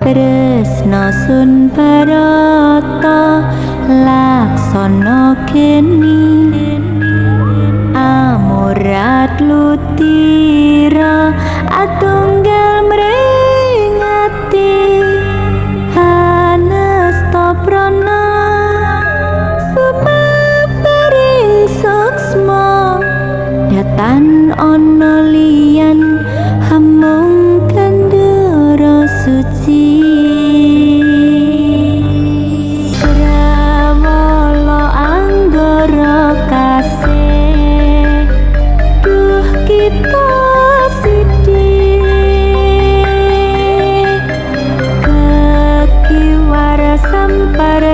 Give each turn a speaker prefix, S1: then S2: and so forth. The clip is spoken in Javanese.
S1: Tresna sun barata laksana geni amurat lutira atunggal mringati hanasta prana sumebaring suksma datan ana liyan hamung kandara suci. Prawala anggara kasih duh kita sidi kekiwar sampar.